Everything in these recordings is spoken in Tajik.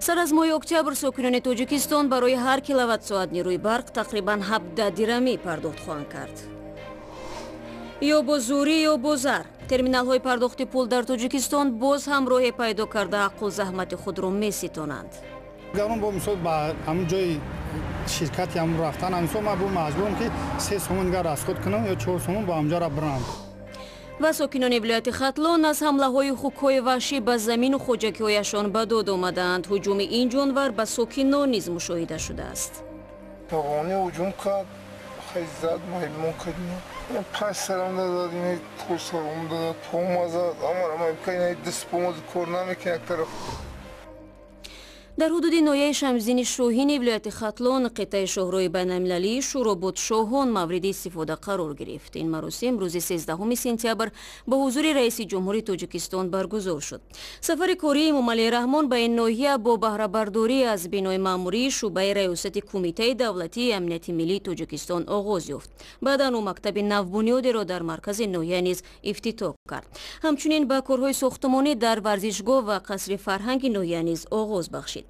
Сар аз моҳи октябр сокинони Тоҷикистон барои ҳар киловатт-соат нерӯи барқ тақрибан 17 дирамӣ пардохт хоҳанд кард. Ё бо зӯрӣ, ё бо зар. Терминалҳои пардохти пул дар Тоҷикистон боз ҳам роҳе пайдо карда ҳаққу заҳмати худро меситонанд. Гарон бо мисол ба ҳамун ҷои ширкати ҳамун рафтан, мисол ман бо маҷбурам ки 3 сомон дигар расход кунам ё 4 сомон ба ҳамҷара бирам. Ва сокинони вилояти Хатлон аз ҳамлаҳои хукҳои ваҳшӣ ба замину хоҷагиҳояшон ба дод омадаанд. Ҳуҷуми ин ҷонвар ба сокинон низ мушоҳида шудааст. Тоғонӣ ҳуҷум кард, хеле зад, маймон кардем. Пас сарам дад, ин то сарам дад, пома зад, аммо ман даст пома кор намекунад як тараф. Дар ҳудуди ноҳияи Шамсиддини Шоҳини вилояти Хатлон қитъаи шоҳрои байналмилалии Шӯробод-Шоҳон мавриди истифода қарор гирифт. Ин маросим рӯзи 13 сентябр бо ҳузури раиси ҷумҳури Тоҷикистон баргузор шуд. Сафари кории Эмомалӣ Раҳмон ба ин ноҳия бо баҳрабардорӣ аз бинои маъмурии шӯъбаи раёсати Кумитаи давлатии амнияти миллии Тоҷикистон оғоз ёфт. Баъдан ӯ мактаби навбунёдеро дар маркази ноҳия низ ифтитоҳ кард. Ҳамчунин ба корҳои сохтмонӣ дар варзишгоҳ ва қасри фарҳанги ноҳия низ оғоз бахшид.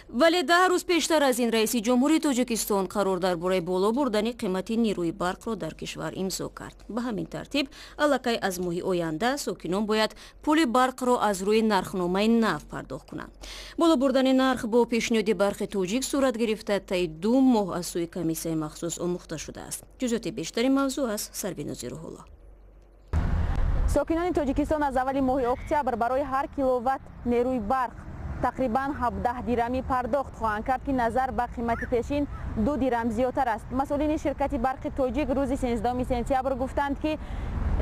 Вале 10 рӯз пештар аз ин раиси ҷумҳури Тоҷикистон қарор дар бораи боло бурдани қимати нерӯи барқро дар кишвар имзо кард. Ба ҳамин тартиб аллакай аз моҳи оянда сокинон бояд пули барқро аз рӯи нархномаи нав пардохт кунанд. Боло бурдани нарх бо пешниҳоди Барқи Тоҷик сурат гирифта таи 2 моҳ аз сӯи комиссияи махсус омӯхта шудааст. Ҷузъиёти бештари мавзӯъ аз Сарвинози Рӯҳулло. Сокинони Тоҷикистон аз аввали моҳи октябр барои ҳар киловатт нерӯи барқ тақрибан 17 дирамӣ пардохт хоҳанд кард, ки назар ба қимати пешин 2 дирам зиёдтар аст. Масъулини ширкати Барқи Тоҷик рӯзи 13 сентябр гуфтанд, ки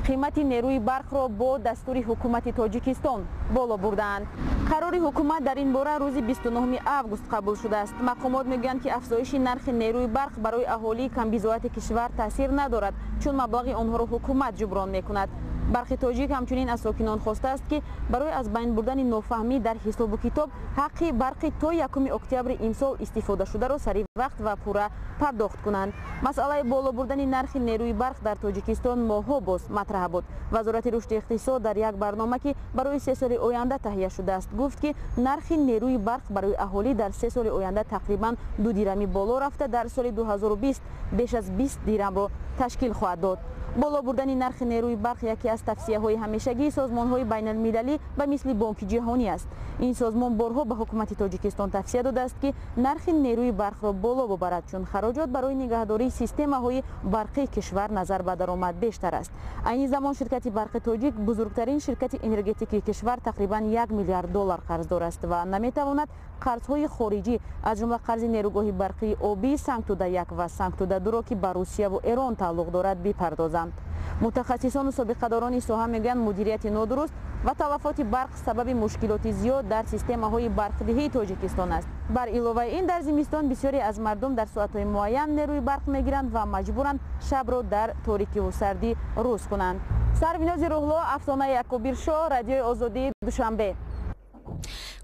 қимати нерӯи барқро бо дастури ҳукумати Тоҷикистон боло бурдаанд. Қарори ҳукумат дар ин бора рӯзи 29 август қабул шудааст. Мақомот мегӯянд, ки афзоиши нархи нерӯи барқ барои аҳолии камбизоати кишвар таъсир надорад, чун маблағи онҳоро ҳукумат ҷуброн мекунад. Барқи Тоҷик ҳамчунин аз сокинон хостааст, ки барои аз байн бурдани нофаҳмӣ дар ҳисобу китоб ҳаққи барқи то 1 октябри имсол истифодашударо сари вақт ва пурра пардохт кунанд. Масъалаи боло бурдани нархи нерӯи барқ дар Тоҷикистон моҳҳо боз матраҳ буд. Вазорати рушди иқтисод дар як барнома, ки барои 3 соли оянда таҳия шудааст, гуфт, ки нархи нерӯи барқ барои аҳолӣ дар 3 соли оянда тақрибан 2 дирамӣ боло рафта, дар соли 2020 беш аз 20 дирамро ташкил хоҳад дод. Боло бурдани нархи нерӯи барқ яке аз тавсияҳои ҳамешагии созмонҳои байналмилалӣ ба мисли Бонки Ҷаҳонӣ аст. Ин созмон борҳо ба ҳукумати Тоҷикистон тавсия додааст, ки нархи нерӯи барқро боло бубарад, чун хароҷот барои нигаҳдории системаҳои барқии кишвар назар ба даромад бештар аст. Айни замон ширкати Барқи Тоҷик, бузургтарин ширкати энергетикии кишвар, тақрибан 1 миллиард доллар қарздор аст ва наметавонад қарзҳои хориҷӣ, аз ҷумла қарзи нерӯгоҳи барқии обии Сангтуда 1 ва Сангтуда 2-ро, ки ба Русияву Эрон тааллуқ дорад, бипардозанд. Мутахассисону собиқадорони соҳа мегӯянд, мудирияти нодуруст ва талафоти барқ сабаби мушкилоти зиёд дар системаҳои барқдиҳии Тоҷикистон аст. Бар иловаи ин, дар зимистон бисёре аз мардум дар соатҳои муайян нерӯи барқ мегиранд ва маҷбуранд шабро дар торикиву сардӣ рӯз кунанд. Сарвинози Рӯҳулло, Афсонаи Акобиршоҳ, Радиои Озодӣ, Душанбе.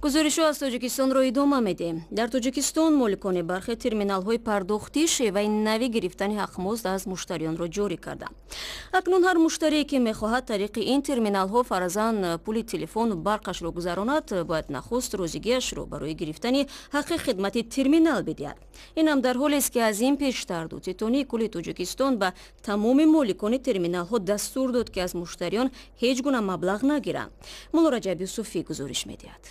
Гузоришҳо аз Тоҷикистонро идома медиҳем. Дар Тоҷикистон моликони бархе терминалҳои пардохтӣ шеваи нави гирифтани ҳақмузд аз муштариёнро ҷорӣ карданд. Акнун ҳар муштарие, ки мехоҳад тариқи ин терминалҳо фаразан пули телефону барқашро гузаронад, бояд нахуст розигиашро барои гирифтани ҳаққи хидмати терминал бидиҳад. Инам дар ҳолест, ки аз ин пештар Додситонии кулли Тоҷикистон ба тамоми моликони терминалҳо дастур дод, ки аз муштариён ҳеҷ гуна маблағ нагиранд. Мулло Раҷаб Юсуфӣ гузориш медиҳад.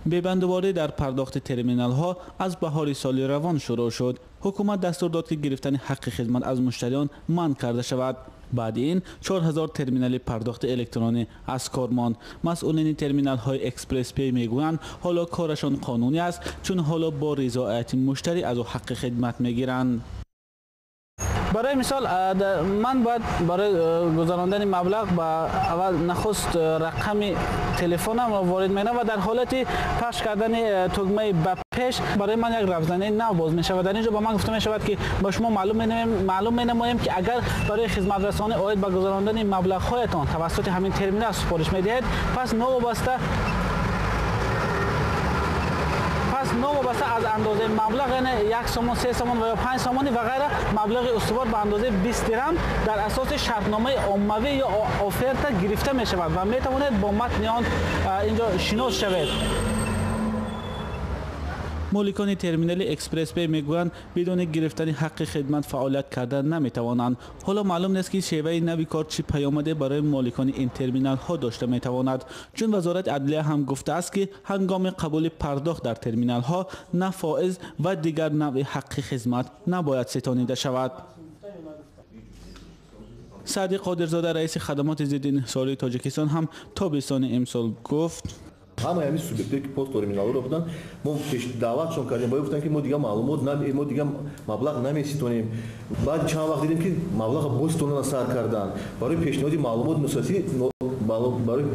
Бебандуборӣ дар пардохти терминалҳо аз баҳори соли равон шурӯъ шуд. Ҳукумат дастур дод, ки гирифтани ҳаққи хидмат аз муштариён манъ карда шавад. Баъди ин 4000 терминали пардохти электронӣ аз кор монд. Масъулини терминалҳои Экспресс-Пей мегӯянд, ҳоло корашон қонунӣ аст, чун ҳоло бо ризояти муштарӣ аз ӯ ҳаққи хидмат мегиранд. Барои мисол, ман бояд барои гузарондани маблағ ба аввал нахуст рақами телефонамро ворид менамоям ва дар ҳолати пахш кардани тугмаи ба пеш барои ман як равзанаи нав боз мешавад. Дар инҷо ба ман гуфта мешавад, ки ба шумо маълум менамоем, ки агар барои хизматрасонӣ оид ба гузарондани маблағҳоятон тавассути ҳамин терминал супориш медиҳед, пас новобаста Пас новобаста аз андозаи маблағ, яъне 1 сомон, 3 сомон ва ё 5 сомонӣ ва ғайра, маблағи устувор ба андозаи 20 дирам дар асоси шартномаи оммавӣ ё оферта гирифта мешавад ва метавонед бо матни он инҷо шинос шавед. Моликони терминали Экспресс-Пей мегӯянд, бидуни гирифтани ҳаққи хидмат фаъолият карда наметавонанд. Ҳоло маълум нест, ки шеваи нави кор чӣ паёмаде барои моликони ин терминалҳо дошта метавонад, чун Вазорати адлия ҳам гуфтааст, ки ҳангоми қабули пардохт дар терминалҳо на фоиз ва дигар навъи ҳаққи хизмат набояд ситонида шавад. Саъди Қодирзода, раиси хадамоти зидди инҳисории Тоҷикистон, ҳам тобистони имсол гуфт: Ҳамаи ҳамин субъектое, ки посттерминалҳоро буданд, мо даъватшон кардем, бояд гуфтанд, ки мо дигар маълумот, мо дигар маблағ намеситонем. Баъди чанд вақт дидем, ки маблағ боз ситонана сар карданд. Барои пешниҳоди маълумот барои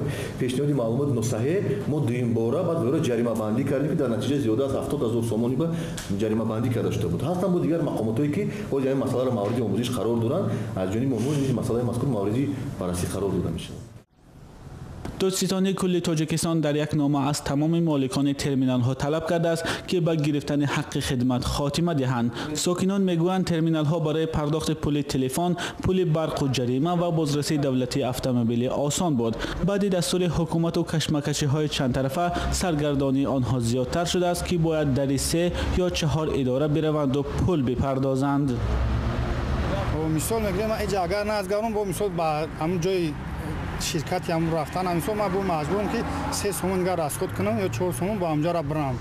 пешниҳоди маълумоти носаҳеҳ мо дуюмбора баъд варо ҷаримабандӣ кардем, ки дар натиҷа зиёда аз 70 000 сомонӣ ба ҷаримабандӣ карда шуда буд. Ҳастанд бо дигар мақомотое, ки ҳозир ҳамин масъаларо мавриди омӯзиш қарор доранд. Аз ҷониби онҳо низ масъалаи мазкур мавриди баррасӣ қарор дода мешавад. Додситонии кулли Тоҷикистон дар як нома аз тамоми моликони терминалҳо талаб кардааст, ки ба гирифтани ҳаққи хидмат хотима диҳанд. Сокинон мегӯянд, терминалҳо барои пардохти пули телефон, пули барқу ҷарима ва бозрасии давлатии автомобилӣ осон буд. Баъди дастури ҳукумату кашмакашиҳои чандтарафа саргардонии онҳо зиёдтар шудааст, ки бояд дари се ё чаҳор идора бираванду пул бипардозанд. Мисол мегирем, агар наазгарон бо мисол ба ҳамун ҷои ширкати ҳамун рафтан, мисол ман бо маҷбурам, ки 3 сомон дигар расход кунам ё 4 сомон ба ҳамҷара бирам.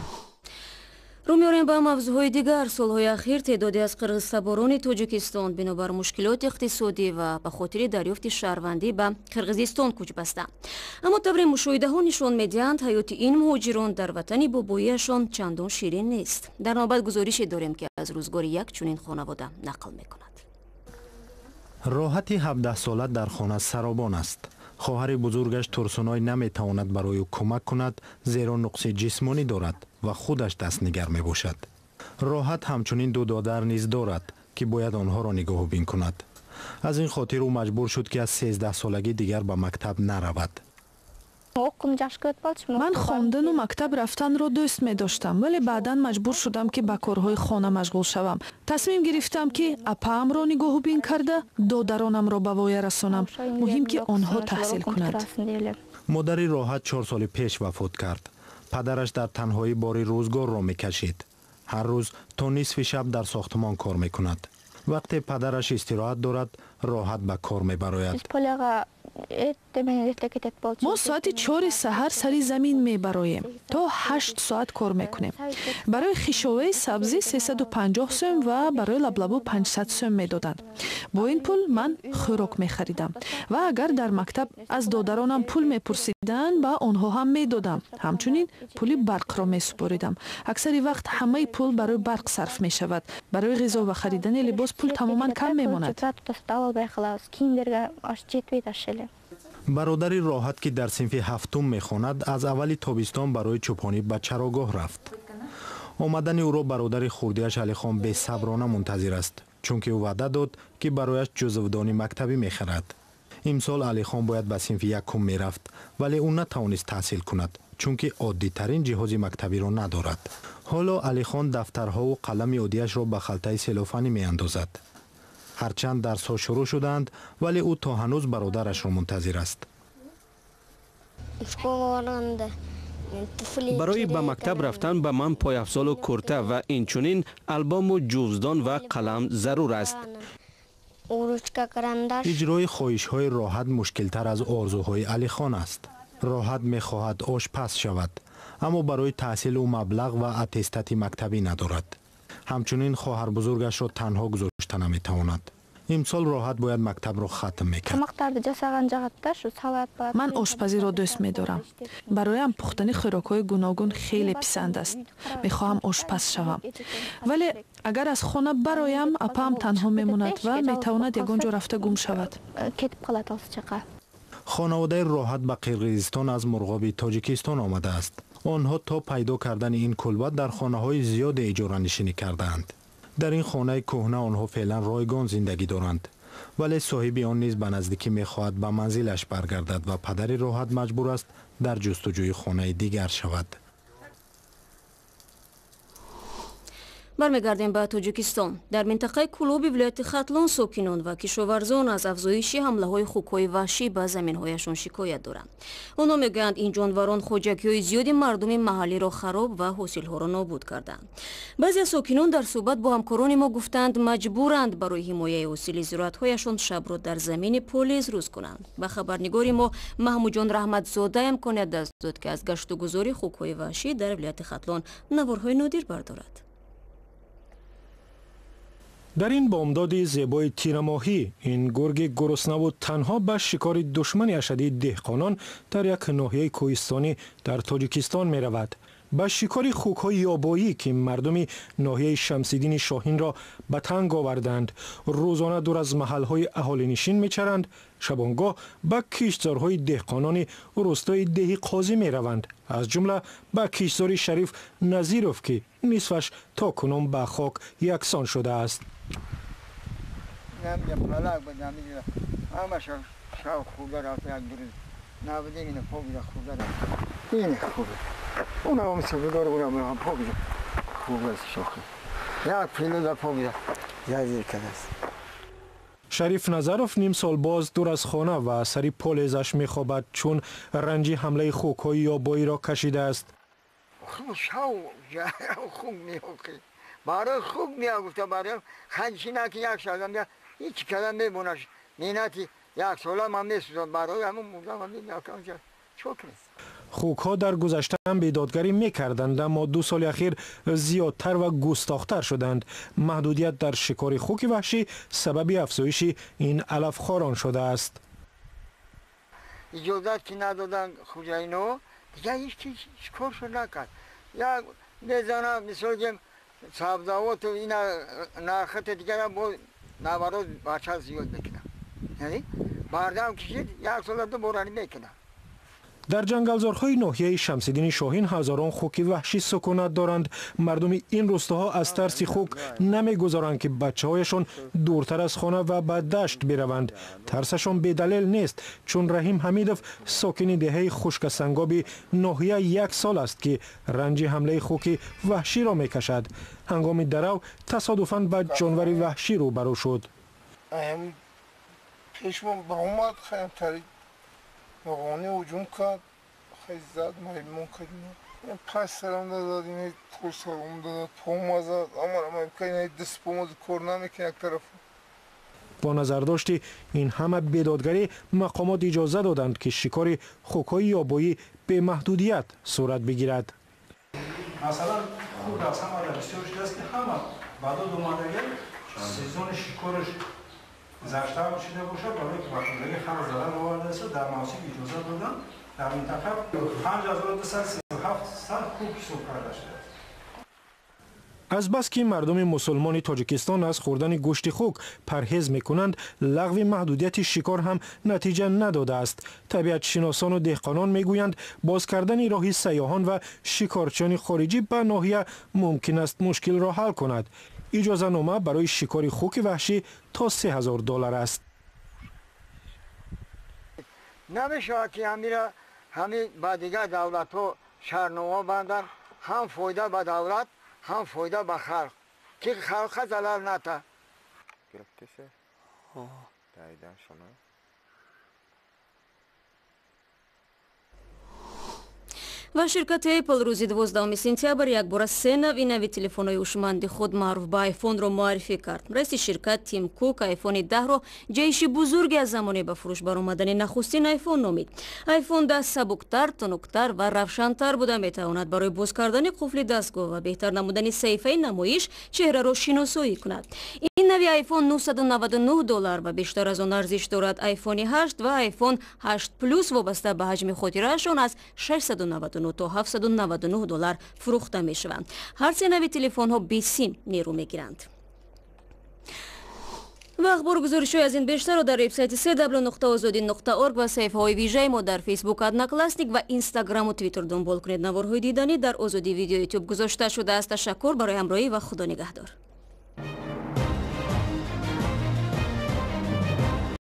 Рӯ меорем ба мавзӯъҳои дигар. Солҳои ахир теъдоде аз қирғизтаборони Тоҷикистон бинобар мушкилоти иқтисодӣ ва ба хотири дарёфти шаҳрвандӣ ба Қирғизистон кӯч бастанд. Аммо тавре мушоҳидаҳо нишон медиҳанд, ҳаёти ин муҳоҷирон дар ватани бобоиашон чандон ширин нест. Дар навбат гузорише дорем, ки аз рӯзгори як чунин хонавода нақл мекунад. Роҳати 17сола дар хона саробон аст. Хоҳари бузургаш Турсуной наметавонад барои ӯ кӯмак кунад, зеро нуқси ҷисмонӣ дорад ва худаш дастнигар мебошад. Роҳат ҳамчунин ду додар низ дорад, ки бояд онҳоро нигоҳубин кунад. Аз ин хотир ӯ маҷбур шуд, ки аз 13солагӣ дигар ба мактаб наравад. Ман хондану мактаб рафтанро дӯст медоштам, вале баъдан маҷбур шудам, ки ба корҳои хона машғул шавам. Тасмим гирифтам, ки апаамро нигоҳубин карда, додаронамро ба воя расонам. Муҳим, ки онҳо таҳсил кунанд. Модари Роҳат 4 соли пеш вафот кард. Падараш дар танҳоӣ бори рӯзгорро мекашид. Ҳар рӯз то нисфи шаб дар сохтмон кор мекунад. Вақте падараш истироҳат дорад, Роҳат ба кор мебарояд. Мо соати 4-и саҳар сари замин мебароем, то 8 соат кор мекунем. Барои хишоваи сабзӣ 350 сӯм ва барои лаблабу 500 сӯм медоданд. Бо ин пул ман хӯрок мехаридам ва агар дар мактаб аз додаронам пул мепурсиданд, ба онҳо ҳам медодам. Ҳамчунин пули барқро месупоридам. Аксари вақт ҳамаи пул барои барқ сарф мешавад. Барои ғизо ва харидани либос пул тамоман кам мемонад. Бародари Роҳат, ки дар синфи ҳафтум мехонад, аз аввали тобистон барои чӯпонӣ ба чарогоҳ рафт. Омадани ӯро бародари хурдиаш Алихон бесаброна мунтазир аст, чунки ӯ ваъда дод, ки барояш ҷузвдони мактабӣ мехарад. Имсол Алихон бояд ба синфи якум мерафт, вале ӯ натавонист таҳсил кунад, чунки оддитарин ҷиҳози мактабиро надорад. Ҳоло Алихон дафтарҳову қалами оддиашро ба халтаи селофанӣ меандозад. Ҳарчанд дарсҳо шурӯъ шудаанд, вале ӯ то ҳанӯз бародарашро мунтазир аст. Барои ба мактаб рафтан ба ман пойафзолу курта ва инчунин албому ҷуздон ва қалам зарур аст. Иҷрои хоҳишҳои Роҳат мушкилтар аз орзуҳои Алихон аст. Роҳат мехоҳад ошпаз шавад, аммо барои таҳсил ӯ маблағ ва аттестати мактабӣ надорад. Ҳамчунин хоҳарбузургашро танҳо гузошта наметавонад. Имсол Роҳат бояд мактабро хатм мекард. Ман ошпазиро дӯст медорам. Бароям пухтани хӯрокҳои гуногун хеле писанд аст. Мехоҳам ошпаз шавам, вале агар аз хона бароям, апаам танҳо мемонад ва метавонад ягон ҷо рафта гум шавад. Хонаводаи Роҳат ба Қирғизистон аз Мурғоби Тоҷикистон омадааст. Онҳо то пайдо кардани ин кулба дар хонаҳои зиёде иҷоранишинӣ кардаанд. Дар ин хонаи кӯҳна онҳо феълан ройгон зиндагӣ доранд, вале соҳиби он низ ба наздикӣ мехоҳад ба манзилаш баргардад ва падари Роҳат маҷбур аст дар ҷустуҷӯи хонаи дигар шавад. Бармегардем ба Тоҷикистон. Дар минтақаи Кӯлоби вилояти Хатлон сокинон ва кишоварзон аз афзоиши ҳамлаҳои хукҳои ваҳшӣ ба заминҳояшон шикоят доранд. Онҳо мегӯянд, ин ҷонварон хоҷагиҳои зиёди мардуми маҳаллиро хароб ва ҳосилҳоро нобуд карданд. Баъзе аз сокинон дар суҳбат бо ҳамкорони мо гуфтанд, маҷбуранд барои ҳимояи ҳосили зироатҳояшон шабро дар замини полез рӯз кунанд. Ба хабарнигори мо Маҳмудҷон Раҳматзода имконият даст дод, ки аз гаштугузори хукҳои ваҳшӣ дар вилояти Хатлон наворҳои нодир бардорад. Дар ин бомдоди зебои тирамоҳӣ ин гурги гуруснаву танҳо ба шикори душмани ашадии деҳқонон дар як ноҳияи кӯҳистонӣ дар Тоҷикистон меравад. Ба шикори хукҳои ёбоӣ, ки мардуми ноҳияи Шамсиддини Шоҳинро ба танг оварданд, рӯзона дур аз маҳалҳои аҳолинишин мечаранд, шабонгоҳ ба киштзорҳои деҳқонони рӯстои деҳи Қозӣ мераванд, аз ҷумла ба киштзори Шариф Назиров, ки нисфаш то кунун ба хок яксон шудааст. Шариф Назаров ним сол боз дур аз хона ва сари полезаш мехобад, чун ранҷи ҳамлаи хукҳои ёбоиро кашидааст. Барои хук мея гуфта, барои ханчина ки як шадам ҳеч када мемонаш меҳнати яксола ман месӯзам, барои ҳамон мурдам чо кунем. Хукҳо дар гузашта ҳам бедодгарӣ мекарданд, аммо 2 соли ахир зиёдтар ва густохтар шуданд. Маҳдудият дар шикори хуки ваҳшӣ сабаби афзоиши ин алафхорон шудааст. Иҷозат ки надоданд хуҷаино, дигар ҳеч ки шикоршо накард. Як мезанам, мисол гем, сабзавоту ина нархата дигара бо навароз бача зиёд мекунам. Яъне бардам кишид, як сола ду борани мекунам. Дар ҷангалзорҳои ноҳияи Шамсиддини Шоҳин ҳазорон хуки ваҳшӣ сукунат доранд. Мардуми ин рӯстоҳо аз тарси хук намегузоранд, ки бачаҳояшон дуртар аз хона ва ба дашт бираванд. Тарсашон бедалел нест, чун Раҳим Ҳамидов, сокини деҳаи Хушкасангоби ноҳия, 1 сол аст, ки ранҷи ҳамлаи хуки ваҳширо мекашад. Ҳангоми дарав тасодуфан ба ҷонвари ваҳшӣ рӯбарӯ шуд. Ноғонӣ ҳуҷум кард, хай зад, маймон кард. Пас сарам дад, ина то сарам дад, пома зад, амара майка ина даст пома кор намекунад як тараф. Бо назардошти ин ҳама бедодгарӣ мақомот иҷоза доданд, ки шикори хукҳои ёбоӣ бемаҳдудият сурат бигирад. Масалан, хук аз ҳама бисёр шудааст, ки ҳама ба дод омадагӣ сезони шикораш гузашта шуда бошад, барои ки ба хоҷагӣ халқ зарар овардааст, дар мавсим иҷоза доданд. Дар минтақа 5237 сар хук ҳисоб карда шудааст. Азбаски мардуми мусулмони Тоҷикистон аз хӯрдани гӯшти хук парҳез мекунанд, лағви маҳдудияти шикор ҳам натиҷа надодааст. Табиатшиносону деҳқонон мегӯянд, боз кардани роҳи сайёҳон ва шикорчиёни хориҷӣ ба ноҳия мумкин аст мушкилро ҳал кунад. Иҷозанома барои шикори хуки ваҳшӣ то $3000 аст. Намешавад, ки ҳамира ҳамин ба дигар давлатҳо шаҳрнома банданд, ҳам фоида ба давлат, ҳам фоида ба халқ, ки халқа залал ната. Ва ширкати Apple рӯзи 12 сентябр якбора 3 нави нави телефонҳои ҳушманди худ маъруф ба iPhone-ро муаррифӣ кард. Раиси ширкат Тим Кук iPhone 10-ро ҷаҳиши бузурге аз замоне ба фурӯш баромадани нахустин iPhone номид. iPhone 10 сабуктар, тунуктар ва равшантар буда метавонад барои боз кардани қуфли дастгоҳ ва беҳтар намудани саҳифаи намоиш чеҳраро шиносоӣ кунад. Ин нави iPhone $999 ва бештар аз он арзиш дорад. iPhone 8 ва iPhone 8 Plus вобаста ба ҳаҷми хотираашон аз $699 то $799 фурӯхта мешаванд. Ҳар се нави телефонҳо бесим нерӯ мегиранд. Ва ахбору гузоришҳои аз ин бештарро дар вебсайти cw.ozodi.org ва саҳифаҳои вижаи мо дар Фейсбук, Одноклассник ва Инстаграму Твиттер дунбол кунед. Наворҳои диданӣ дар Озодӣ видео Ютуб гузошта шудааст. Ташаккур барои ҳамроҳӣ ва Худо нигаҳдор.